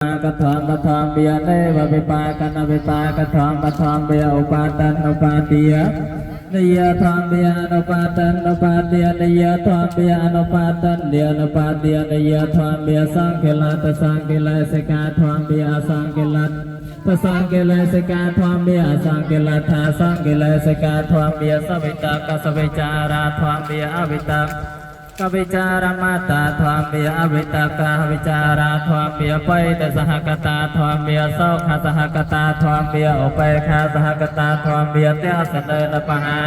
កធម្មធម្មានេវវិបាកនវិបាកធម្មធម្មាឧបាតនុបាទានិយធម្មាអនុបាតនុបាទានិយធម្មាអនុបាតនិអនុបាទានិយធម្មាសង្ឃលតសង្ឃលេសិកាធម្មាអសង្ឃលតសង្ឃលេសិកាធម្មាអសង្ឃលថាសង្ឃលេសិកាធម្មាសវិតកសវិចារាធម្មាអវិតកវិចារមតាធម្មាអវិតកាវិចារាធម្មាបៃតសហកតាធម្មាសោខសហកតាធម្មាឧបេខាសហកតាធម្មាទសនេនបហា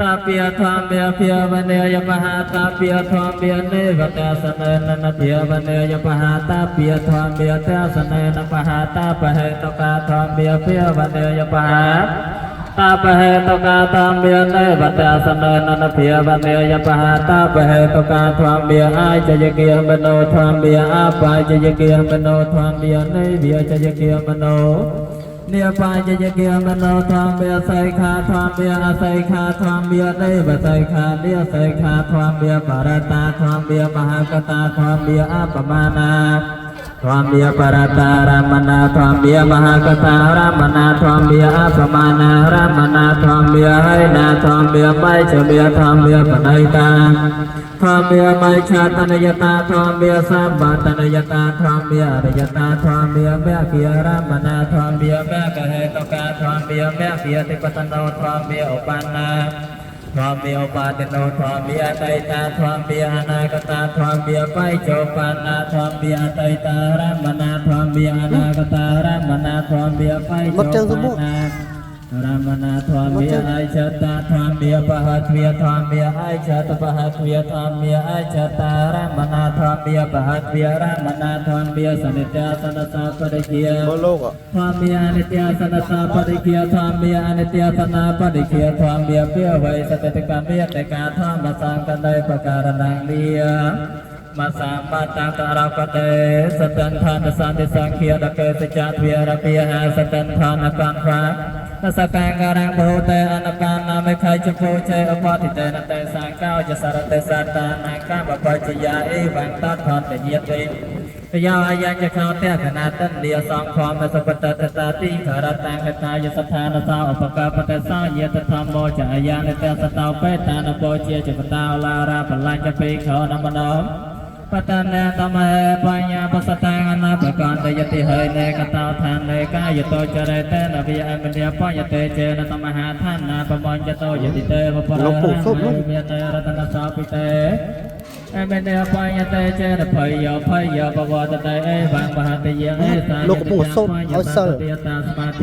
តាពាធម្មាភាវនេយបហាតាពាធម្មានេវតសនេននភាវនេយបហាតាពាធម្មាទសនេនបហាតាបហេតកាធម្មាភាវនេយបហាតាបហេតកាធម្មានេវតសនេននភាវនេយបហាតាបហេតកាធម្មាអាយចយគាមโนធម្មាអបាយចយគាមโนធម្មានេវិចយគាមโน និបាយយគាមโนធម្មាសៃខាធម្មាអសៃខាធម្មានេវសៃខានិសៃខាធម្មាបរតាធម្មាមហកតាធម្មាអបមានាធម្មាបរតារមណាធម្មាមហកតារមណាធម្មាអបមានារមណាធម្មាហៃណាធម្មាបៃចមេធម្មាបណៃតាធម្មាមៃឆាតនយតាធម្មាសម្បតនយតាធម្មាអរិយតាធម្មាមគ្គរមណាធម្មាមគ្គហេតុកាធម្មាមគ្គតិបតនោធម្មាឧបណ្ណាធម្មាឧបាតិនោធម្មាអតីតាធម្មាអនាគតាធម្មាបៃចោបណ្ណាធម្មាអតីតារមណាធម្មាអនាគតារមណាធម្មាបៃចោបណ្ណារមណាធម្មាអយចតាធម្មាបហទ្វាធម្មាអយចតបហទ្វាធម្មាអយចតារមណាធម្មាបហទ្វារមណាធម្មាសនិត្យាសនសាបរិជា បើលោក ធម្មាអនិត្យាសនសាបរិជាធម្មាអនិត្យាសនាបរិជាធម្មាពាវ័យសតិតិកមេតកាធម្មសង្កណេបការណងលាមសាមតាតរកតេសតន្ធានសន្តិសង្ឃាដកេសចទ្វារពាហសតន្ធានកង្វាតសកាងករងបោតេអនបានាមេខៃចពោជេអបតិតេនតេសង្កោចសរតេសតានាកម្មបច្ចយាអេវੰតថន្តញាតិយាអាយញ្ញខោតេកណាតន្លាសង្ឃមសុបតតតាតិខរតាំងកតាយសដ្ឋានសោឧបកបតសោញាតធម្មោចអាយានតសតោបេតានពោជាចកតោឡារាបលាញ់ចពេខោនមណោបតនេតមេបញ្ញាបសតាំងអនាបកន្តយតិហេនេកតោឋានេកាយតោចរេតេនវិអមនិបញ្ញតេចេនតមហាឋានាបមញ្ញតោយតិទេវបរ លោកពូសុបលោក មេតេរតនសោពិតេអមេនេបញ្ញតេចេនភយភយបវតតេអេវងមហតិយេសា លោកកំពុងសូត្រឲ្យសិល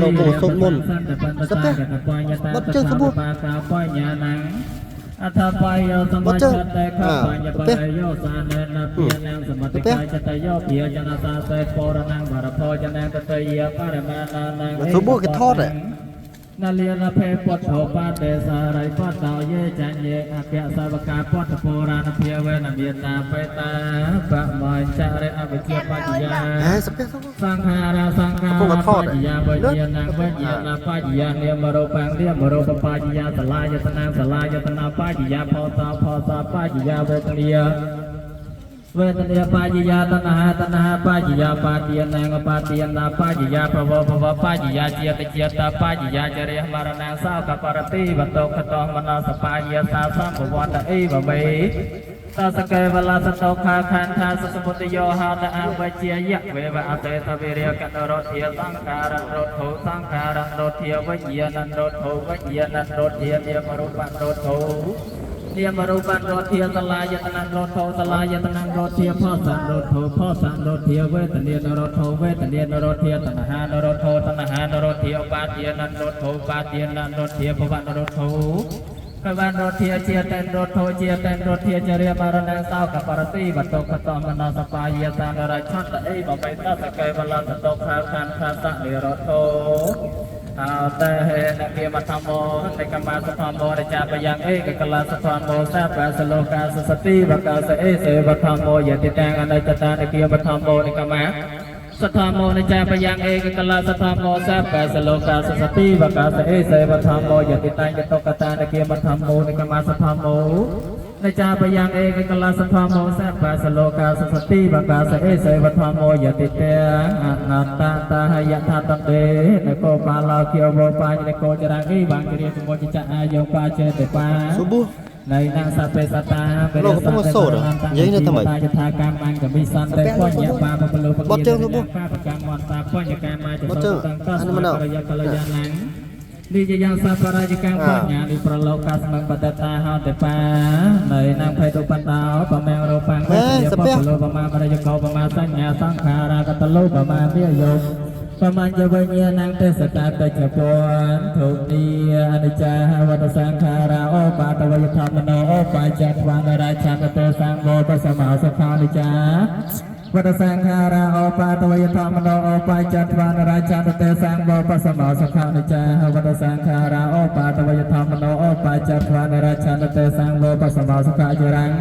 លោកកំពុងសូត្រមន្តសិតទេបត់ជើងក្បួន បញ្ញានងអថបាយយោសម បត់ជើង ចតេខបញ្ញប ទេ យោសានេនពានងសមតិកាចតយោភាចនសាសេបរណងបរភោចនងតតយបរមានានង មកស្បួគេថតហ៎ នលានភេពុទ្ធោបាទេសារិបតោយេចញ្ញេអគ្គសាវកាពុទ្ធបុរាណភាវេនមេតាបេតាបមញ្ចរិអវិជ្ជាបច្ចយា ហេសពះសព សង្ខារាសង្ខា កំពុង រ តែថត បច្ចយាវិញ្ញាណវិញ្ញាណបច្ចយានាមរូបាំងនាមរូបបច្ចយាសលាយតនាសលាយតនាបច្ចយាផោតោផោតោបច្ចយាវេទនាវេទនាបច្ចយាតណ្ហាតណ្ហាបច្ចយាបាទានាងបាទានាបច្ចយាភវភវបច្ចយាជាតិជាតិបច្ចយាចរិយមរណសោកបរតិវតោខតោមនសបាយសាសម្ភវន្តអេវមេតសកេវលសតោខាខន្ធាសសមុទយោហតអវជាយៈវេវអតេតវិរិយកនរោធាសង្ខាររោធោសង្ខាររោធាវិញ្ញាណរោធោវិញ្ញាណរោធានាមរូបរោធោនាមរូបរោធាសលាយតនរោធោសលាយតនរោធាផសរោធោផសរោធាវេទនារោធោវេទនារោធាតណ្ហារោធោតណ្ហារោធាឧបាទានរោធោឧបាទានរោធាភវរោធោកវរោធាជាតេនរោធោជាតេនរោធាចរិយមរណសោកបរតិវតោកតមនសបាយតានរឆន្តអេបបេតសកេវលតតោខាខានខាសនិរោធោអោតេហេនគាមធម្មោនិកមាសធម្មោរចាបយ៉ាងឯកកលសធម្មោសាបសលោកាសសតិវកាសអេសេវធម្មោយតិតាំងអនិច្ចតានិគាមធម្មោនិកមាសធម្មោនិចាបយ៉ាងឯកកលសធម្មោសាបសលោកាសសតិវកាសអេសេវធម្មោយតិតាំងយតុកតានិគាមធម្មោនិកមាសធម្មោ នចាបយ៉ាងអេកកលសធម្មោសបាសលោកាសសតិបកាសអេសេវធម្មោយតិតេអនត្តតាហយថាតន្តេនកោបាឡោគិវោបញ្ញកោចរាងីវាងគរិយសមុចចអាយោបាចេតិបា Subuh នៃនសពេសតា លោកកំពុងសូត្រនិយាយនៅតែម៉េច យថាកម្មអង្គមិសន្តេបញ្ញបាបលុប បត់ជើងទៅ បាបកម្មអន្តបញ្ញកាមាច បត់ជើង តង្ក អានេះមិនដល់ សយកលយានំនិយយ៉ាងសបរាជកម្មបញ្ញនិប្រលោកកាស្មងបតតាហោតិបានៃនំភេតុបតោបមងរូបង្ ហេសាពះ បលុបមាបរយកោបមាសញ្ញាសង្ខារាកតលុបមានិយោបមញ្ញវិញ្ញាណទេសតាតច្ចពន្ធុនីអនិច្ចាវតសង្ខារាអូបាតវយធម្មនោអូបាចត្វាងរាឆន្តតេសង្ឃោបសមោសុខានិច្ចាវតសង្ខារាអូបាតវយធម្មនោអូបាចត្វាងរាឆន្តតេសង្ឃោបសមោសុខានិច្ចាវតសង្ខារាអូបាតវយធម្មនោអូបាចត្វាងរាឆន្តតេសង្ឃោបសមោសុខាចរាំង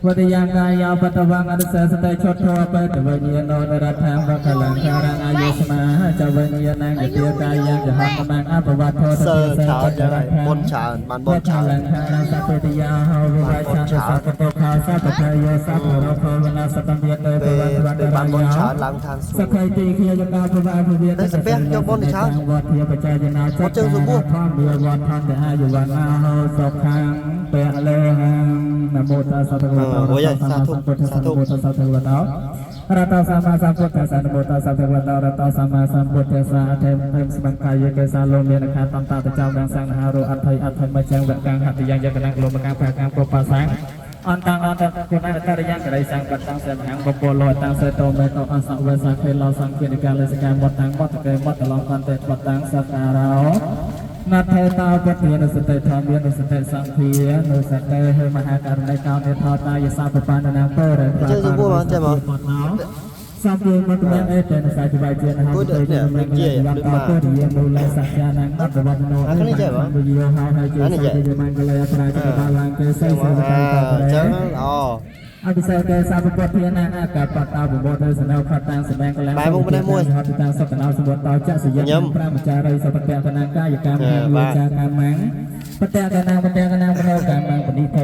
វតយ៉ាងកាយោបតវងអនុសេសតិឈុតធោបេតវិញ្ញាណោនរដ្ឋាំវកលង្ការអាយុស្មាចវិញ្ញាណងទាកាយ៉ាងចហមងអបវត្ថោ សើច្រើនចឹងហើយបុនច្រើនបានបុនច្រើន លង្ការសពតិយាហោវិវាឆានសពតោខាសពតយោសពរោភវនាសតមយតេ ពេល វវ ពេលបានបុន ន្ត ច្រើនឡើងឋានសួគ៌ សខៃទីខិយកោភវភវិ តែសាពះយកបុណ្យទៅច្រើន វត្តធាបច្ចយានា បត់ជើងសុពោះ ធម្មវត្តធម្មអាយុវណ្ណហោសុខាំពលេហੰនមោតស្សៈភគវតោ អូយសាធុសាធុ នមោតស្សៈភគវតោរតោសម្មាសម្ពុទ្ធស្សៈនមោតស្សៈភគវតោរតោសម្មាសម្ពុទ្ធស្សៈអធិមភេមស្មង្កាយកេសាលោមានខាតំតតចោដាំងសង្ហារោអថៃអថៃមច្ឆងវកាំងហតិយ៉ាងយកណាំងលោមកាំងបាកាំងកោបាសាំងអន្តងអន្តគុណតរិយ៉ាងករិសង្កតាំងសេមហាងបពលលោតាំងសេតោមេតោអសវេសាខេលោសង្ឃិនិកាលេសកាមតតាំងមតកេមតឡងកន្តេបតាំងសការោណថេតោពុទ្ធានុសតិធម្មានុសតិសង្ឃានុសតិហេមហាករណីកោនិថោតាយសាបបាននាងពរេ ជើងសុពោះមកចេះមក សំពមតមានអេតេនសាជបាយជានហោ គួយនេះដូចជាដូចមក តោរិយមូលសច្ចានងអត្តវត្តនោ អានេះចេះបង វិយោហោហើយជា អានេះចេះ សច្ចមង្គលយប្រាជបាឡាងគេសីសេវកា អញ្ចឹងល្អ អភិសេកេសាពពុទ្ធានាអាកបតោបបោទេសនោខតាំងសម្ដែងកលាំង បែរមុខម្នេះមួយ ហតតាំងសុកណោសម្បតោចសយ ញឹម ប្រាមចារីសពតៈកណាកាយកម្ម អឺបាទ វាចាកម្មងបតៈកណាបតៈកណាមโนកម្មងបនិធិ